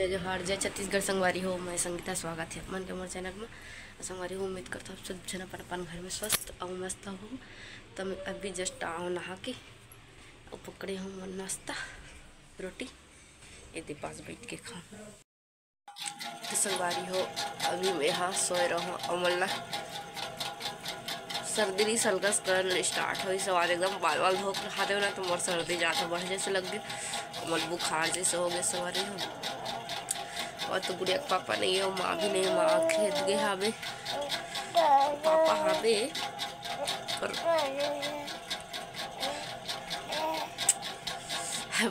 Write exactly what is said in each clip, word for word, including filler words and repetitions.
जोहार, जय छत्तीसगढ़ संगवारी हो, मैं संगीता, स्वागत हे आप मन के मोर चैनल में। संगवारी हो, उम्मीद करता हूँ आप सब झन अपन अपन घर में स्वस्थ अउ मस्त हो। तो मैं अभी just आऊँ नहा के, अउ पकड़े हूँ मोर नाश्ता, रोटी, ये दे पास बैठ के खाऊँ। तो संगवारी हो, अभी मैं हा सोए रहूँ अउ मोला सर्दी रहिस, हल्का सा करन start होइस, अउ आज एकदम बाल वाल धो के नहा देव ना, तो मोर सर्दी जादा बढ़ जैसे लग गे, मोर बुखार जैसे हो गे संगवारी हो। अउ तो गुड़िया के पापा नहीं हे, माँ भी नहीं, माँ खेत गे हावे, पापा हावे, पर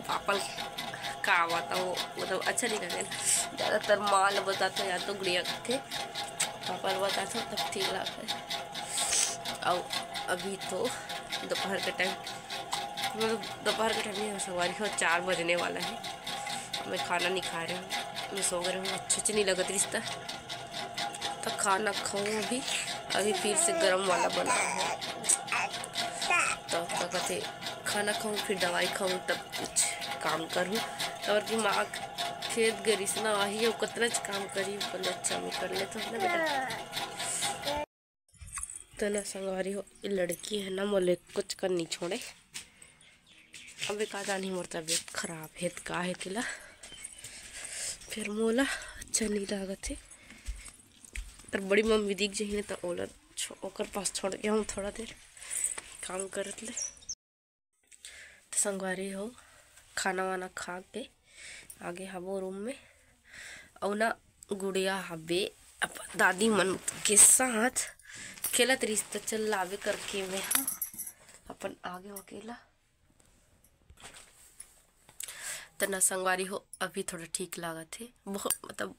पापा ल का बताओ, मतलब अच्छा नहीं लगे। ज़्यादातर माँ ल बताथों या तो गुड़िया के, पापा ल बताथों तब ठीक लगे। अउ अभी तो दोपहर के time, मतलब दोपहर के time नहीं, संगवारी हो, चार बजने वाला हे। मैं खाना नहीं खा रही हूँ, मैं सो गई हूँ, अच्छा अच्छा नहीं लगत रिश्ता। तो खाना खाऊँ अभी, अभी फिर से गरम वाला बना है। तो का कहते, खाना खाऊँ फिर दवाई खाऊँ, तब कुछ काम करूँ। और कि माँ खेत गे रिहिस ना, वही वो कतना च काम करी, अपन अच्छा में कर ले तो ना बेटा। तो ना संगवारी हो, ये लड़की है ना, मोले कुछ कर नहीं छोड़े। अबे का जानी मोर तबीयत खराब हे त का हे तेला, फिर मोला अच्छा नहीं लागत हे। तर बड़ी मम्मी दिख जही ना, त ओला छो-, ओकर पास छोड़ के हम थोड़ा देर काम करत ले। तो संगवारी हो, खाना वाना खा के आगे हबो रूम में। अउ ना गुड़िया हबे अपन दादी मन के साथ खेलत रहिस, त चल लाबे करके मैं हा अपन आगे अकेला। त ना संगवारी हो, अभी थोड़ा ठीक लागत हे, बहुत मतलब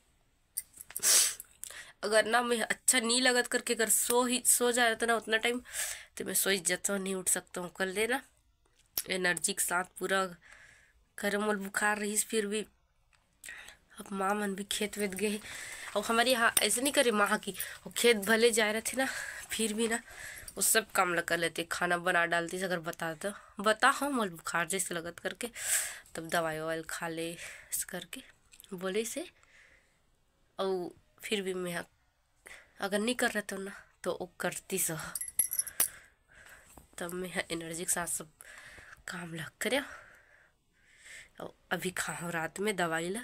अगर ना मैं अच्छा नहीं लगत करके अगर सो ही सो जा रहता ना उतना टाइम, तो मैं सो ही जाता हूँ, नहीं उठ सकता हूँ। कर लेना एनर्जी के साथ पूरा। घर मोल बुखार रहिस, फिर भी अब माँ मन भी खेत वेत गए हे। अब हमारे यहाँ ऐसे नहीं करे माँ की, वो खेत भले जाए रहते ना, फिर भी ना वो सब काम ला कर लेते, खाना बना डालती अगर बता तो, बता हो मोल बुखार जैसे लगत करके, तब दवाई ववाई खा ले ऐसे करके बोले से। अउ फिर भी मैं अगर नहीं कर रहता ना तो वो करती सह, तब मैं एनर्जी के साथ सब काम ला करे। अउ अभी खाहूँ रात में दवाई ला।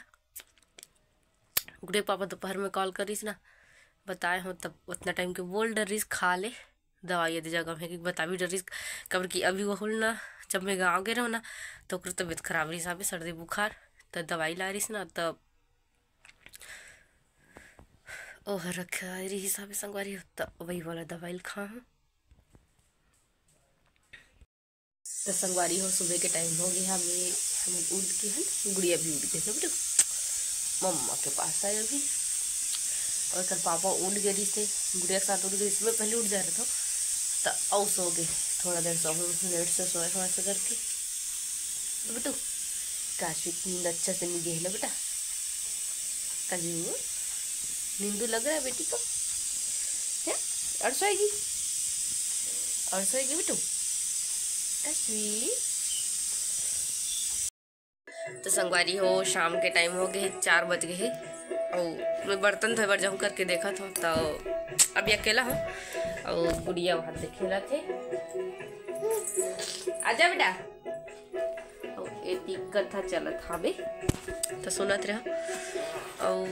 गुड़े पापा दोपहर में कॉल करिस ना, बताए हो तब उतना टाइम के बोल डरिस खा ले दवाई यदि जगह में कि बता भी डरिस, काबर कि अभी वो हुल ना जब मैं गाँव गए रहो ना तो ओकर तबीयत खराब रहिस, अभी सर्दी बुखार, त दवाई ला रहिस ना तब ओह रखा रहिस हवे संगवारी हो, त वही वाला दवाई ल खाहूँ। त संगवारी हो, सुबह के टाइम हो गया, हमें हम उठ के है ना, गुड़िया भी उठ गई ना बेटू, मम्मा के पास आए अभी। और कर पापा उठ गए रहिस थे, गुड़िया के साथ उठ गए, इसमें पहले उठ जा रहा था, त औ सो गए, थोड़ा देर सो लेट से सोए हो ऐसे करके। तो बेटू, काशवी की नींद अच्छा से नहीं गई ना बेटा? काजू, नींदू लग रहा है बेटी को? हैं? और सोएगी? और सोएगी बेटू? काशवी। तो संगवारी हो, शाम के टाइम हो गए, चार बज गए हे। और मैं बर्तन धोए बर जाऊँ करके देखा था, तो अभी अकेला हूँ। और गुड़िया वहाँ से खेलत हे। आजा बेटा। अउ एती कथा चलत हावे, त सुनत रह। अउ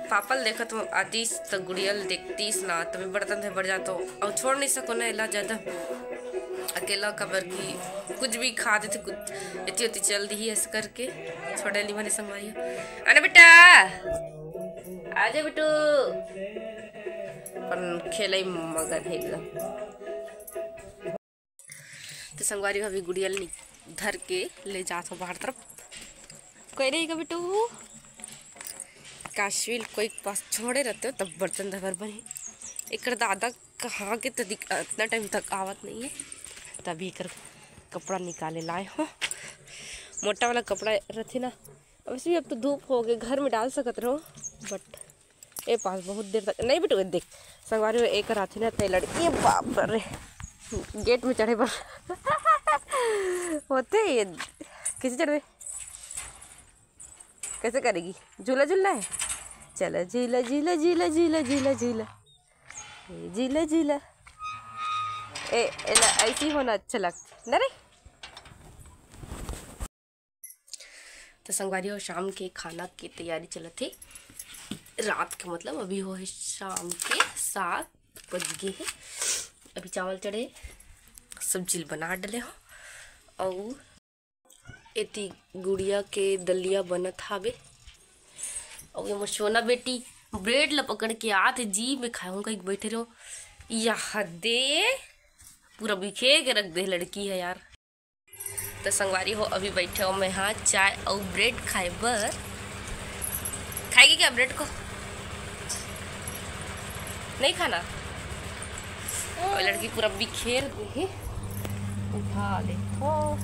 पापा ल देखत हो आतिस, त गुड़िया ल देखतिस ना, त मैं बर्तन धोए बर जातो। अउ छोड़ नहीं सको ना एला ज्यादा अकेला, काबर कि कुछ भी खा देथे, कुछ एती ओती चल दिही, ऐसे करके छोड़े ली मने संगवारी। आना बेटा, आजा बेटू, अपन खेलई मगन हे एकदम। तो संगवारी भाभी गुड़िया ल नि-, धर के ले जात हो बाहर तरफ। कोई रही का बेटू? काशवी ल कोई के पास छोड़े रहते हो तब बर्तन धबर बने। एकर दादा कहाँ के तो दिक-, इतना टाइम तक आवत नहीं है, तभी एकर कपड़ा निकाले लाए हो। मोटा वाला कपड़ा रहते ना, वैसे भी अब तो धूप हो गए, घर में डाल सकत रहो, but ए पास बहुत देर तक नहीं बेटू, देख संगवारी हो, एक रात ना ते लड़की, बाप रे, गेट में चढ़े बर होते ये कैसे चढ़बे? कैसे करेगी? झूला झूलना है? चलो झूला, झूला, झूला, झूला, झूला, झूला। ए, झूला, झूला। ए, एला ऐसी होना अच्छा लगता ना रे। तो संगवारी हो, शाम के खाना के तैयारी चलत हे। रात के मतलब अभी हो हे शाम के सात बज गे हे। अभी चावल चढ़े, सब्जी ल बना डले हो, अउ एती गुड़िया के दलिया बनत हावे। अउ ये मोर सोना बेटी ब्रेड ल पकड़ के आत हे, जी मैं खाहूं कहिके बैठे रहो। यह दे, पूरा बिखेर के रख दे लड़की है यार। तो संगवारी हो, अभी बैठे हो मैं हा चाय अउ ब्रेड खाए बर। खाएगी क्या ब्रेड को? नहीं खाना? और लड़की पूरा बिखेर दे, उठा ले। हो।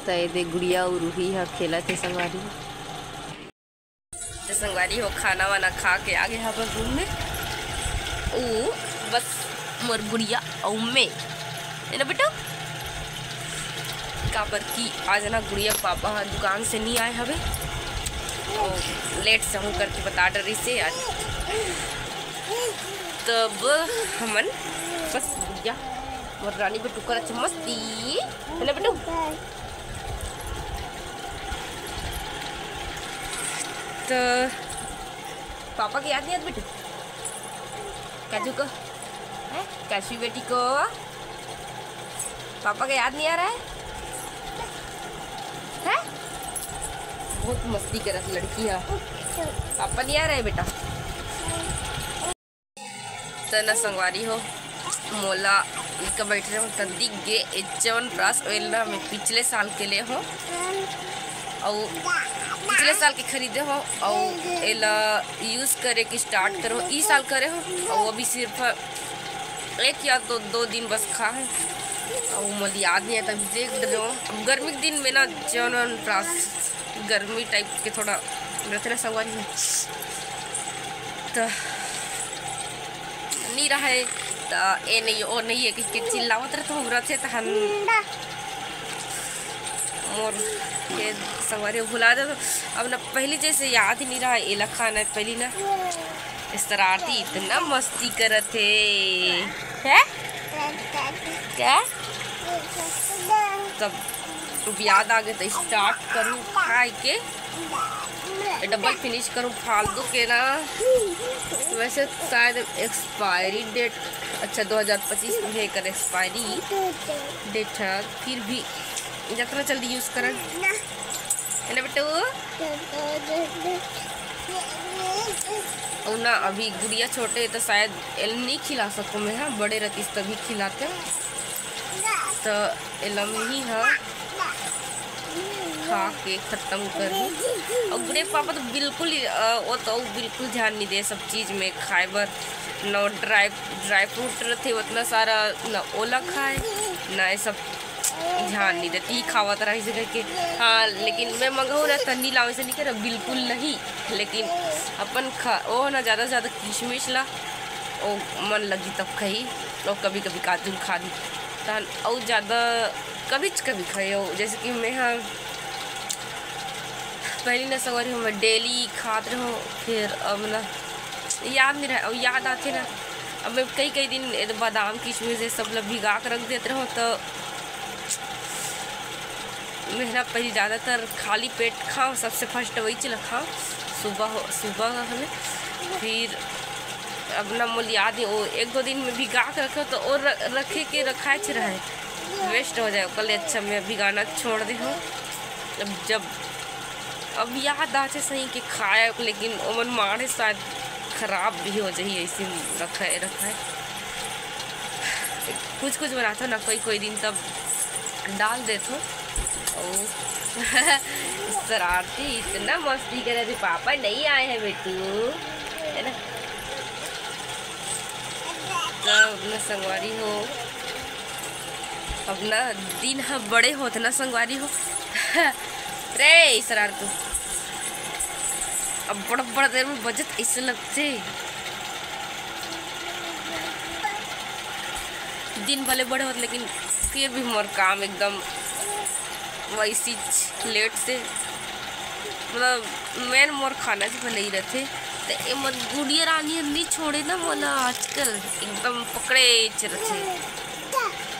तो ये दे गुड़िया अउ रूही ह खेलत हे संगवारी। तो संगवारी हो, खाना वाना खा के आगे हवन रूम में। ऊ बस मोर गुड़िया अउ मैं, है ना बेटू? काबर कि आज ना गुड़िया के पापा ह दुकान से नहीं आए हवे, और लेट से हूँ करके बता डरिस हे आज। तब हमन बस गुड़िया मोर रानी बेटू करत हे मस्ती, है ना बेटू? तो पापा के याद नहीं आत बेटू? काजू को, हैं? काशवी बेटी को पापा का याद नहीं आ रहा है? हैं? बहुत मस्ती करत लड़की है। पापा नहीं आ रहा है बेटा? त ना संगवारी हो, मोला इनका बैठे रहो त दिख गे ए च्यवनप्राश। एला ना मैं पिछले साल के ले हो, अउ पिछले साल के खरीदे हो, अउ एला यूज करे के स्टार्ट करे हो, ई साल करे हो, अउ अभी सिर्फ एक या दो, दो दिन बस खा है, अउ मोला याद नहीं है, तब देख रहे हो। अब गर्मी के दिन में ना च्यवनप्राश गर्मी टाइप के थोड़ा रहते ना संगवारी हो, तो नहीं रहे, तो ए नहीं, ओ नहीं है, कि चिल्लावत रहते हो, रहते तहन मोर के संगवारी भुला जातो। अब ना पहली जैसे याद ही नहीं रहा, एला खाना है पहली ना। शरारती इतना मस्ती करत हे, है क्या? तब अब याद आ गए तो स्टार्ट करूँ खाए के। डबल फिनिश करूँ फालतू के ना। वैसे शायद एक्सपायरी डेट, अच्छा, दो हज़ार पच्चीस में है कर एक्सपायरी डेट है, फिर भी जितना जल्दी यूज करन, है ना बेटू? और ना अभी गुड़िया छोटे तो शायद एल नहीं खिला सकूँ मैं, हाँ, बड़े रहतीस तभी खिलाते। तो एला मैं ही हाँ खा के खत्म कर दूँ। और गुड़िया के पापा तो बिल्कुल ही, अ, वो तो बिल्कुल ध्यान नहीं दे सब चीज़ में खाए बर। न ड्राई, ड्राई फ्रूट रहते उतना सारा, न ओला खाए, न ये सब ध्यान नहीं देती, खावत रही से करके। हाँ, लेकिन मैं मंगाऊँ ना तन्नी लावे से नहीं कर, बिल्कुल नहीं। लेकिन अपन खा, वो ना ज़्यादा से ज़्यादा किशमिश ला, वो मन लगी तब खाही, और कभी कभी काजू खा दी, तहन और ज़्यादा कभी कभी खाई। और जैसे कि मैं हाँ पहली ना संगवारी हो मैं डेली खात रहो, फिर अब ना याद नहीं रहे, अब याद आते ना, अब मैं कई कई दिन ए बादाम किशमिश ये सब ला भिगा के रख देते रहो, तो मैं ना पहले ज़्यादातर खाली पेट खाओ, सबसे फर्स्ट वही चीज खाओ सुबह हो, सुबह हमें। फिर अब ना मोल याद है, वो एक दो दिन में भिगा के रखो तो और र-, रखे के रखाए रहे, वेस्ट हो जाए, ओकर ले अच्छा मैं भिगाना छोड़ दे हो। अब जब अब याद आथे सही के खाए, लेकिन ओमन माढ़े शायद खराब भी हो जाही, ऐसे रखाए रखाए। कुछ कुछ बनाथो ना कोई कोई दिन, तब डाल देथो। ओ शरारती, इतना मस्ती करे रे, पापा नहीं आए हैं बेटू, है ना? तो अपना संगवारी हो, अपना दिन ह बड़े होत ना संगवारी हो। रे शरारतू, अब बड़ बड़ देर में बजत ऐसे लगते। दिन भले बड़े होत लेकिन फिर भी मोर काम एकदम वैसी लेट से, मतलब, मेन मोर खाना जी बनई रथे, त ए मोर गुड़िया रानी हर नी छोड़े ना मोला आजकल, एकदम पकड़े च रथे,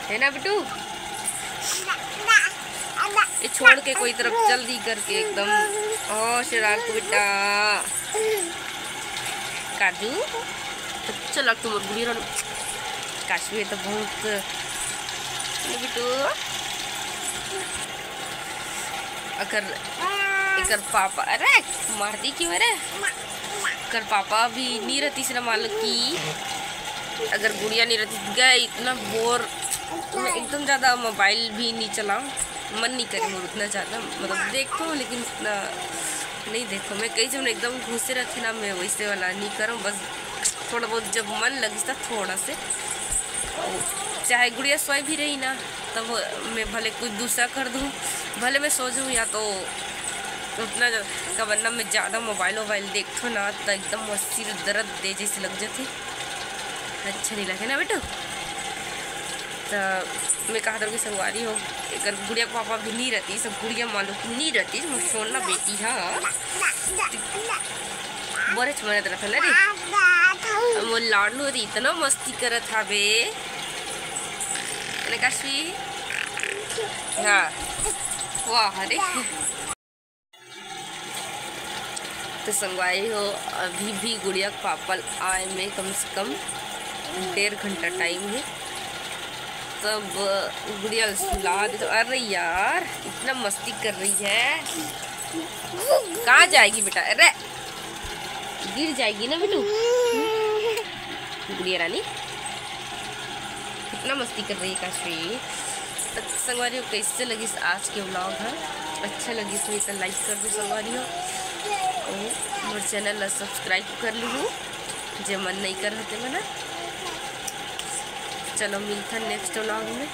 है ना बेटू? ये छोड़ के कोई तरफ जल्दी करके एकदम, ओ शरारत बेटा। काजू, अच्छा लगता मोर गुड़िया रानी। काशवी तो बहुत, बेटू, अगर एकर पापा, अरे, मारती क्यों रे? एकर पापा भी नी रहतीस ना, मान लो कि अगर गुड़िया नी रहती, गए इतना बोर, मैं एकदम ज़्यादा मोबाइल भी नी चलाऊँ, मन नी करे मोर उतना ज़्यादा, मतलब, देखता हूँ, लेकिन इतना नहीं देखो। मैं कई जब एकदम घुसे रहती ना, मैं वैसे वाला नी करूँ, बस थोड़ा बहुत जब मन लगिस त थोड़ा से, अउ चाहे गुड़िया सोए भी रही ना, तब मैं भले कुछ दूसरा कर दूँ, भले मैं सो जाऊँ, या तो उतना ज-, का वरना मैं ज़्यादा मोबाइल वोबाइल देखथों ना, त एकदम मोर सिर दर्द दे जैसे लग जाथे, अच्छा नहीं लगे ना बेटू। त मैं कहा था कि संगवारी हो, अगर गुड़िया के पापा भी नहीं रहती, सब गुड़िया मान लो कि नहीं रहती, मोर सोना बेटी, हाँ, बड़े मजा रहा था ना रे। मोर लाडलू री इतना मस्ती करत हावे, है ना काशवी? हाँ, वाह रे। तो संगवारी हो, अभी भी गुड़िया के पापा ल आए में कम से कम डेढ़ घंटा टाइम है। तब गुड़िया ल सुला दे तो, अरे यार, इतना मस्ती कर रही है, कहाँ जाएगी बेटा? अरे, गिर जाएगी ना बेटू। गुड़िया रानी कितना मस्ती कर रही है काशवी। तो संगवारी हो, कैसे लगिस आज के व्लॉग है? अच्छा लगिस होही तो लाइक कर दो संगवारी हो, और मोर चैनल ला सब्सक्राइब कर लूँ जे मन नहीं कर होते मना। चलो मिलता नेक्स्ट व्लॉग में।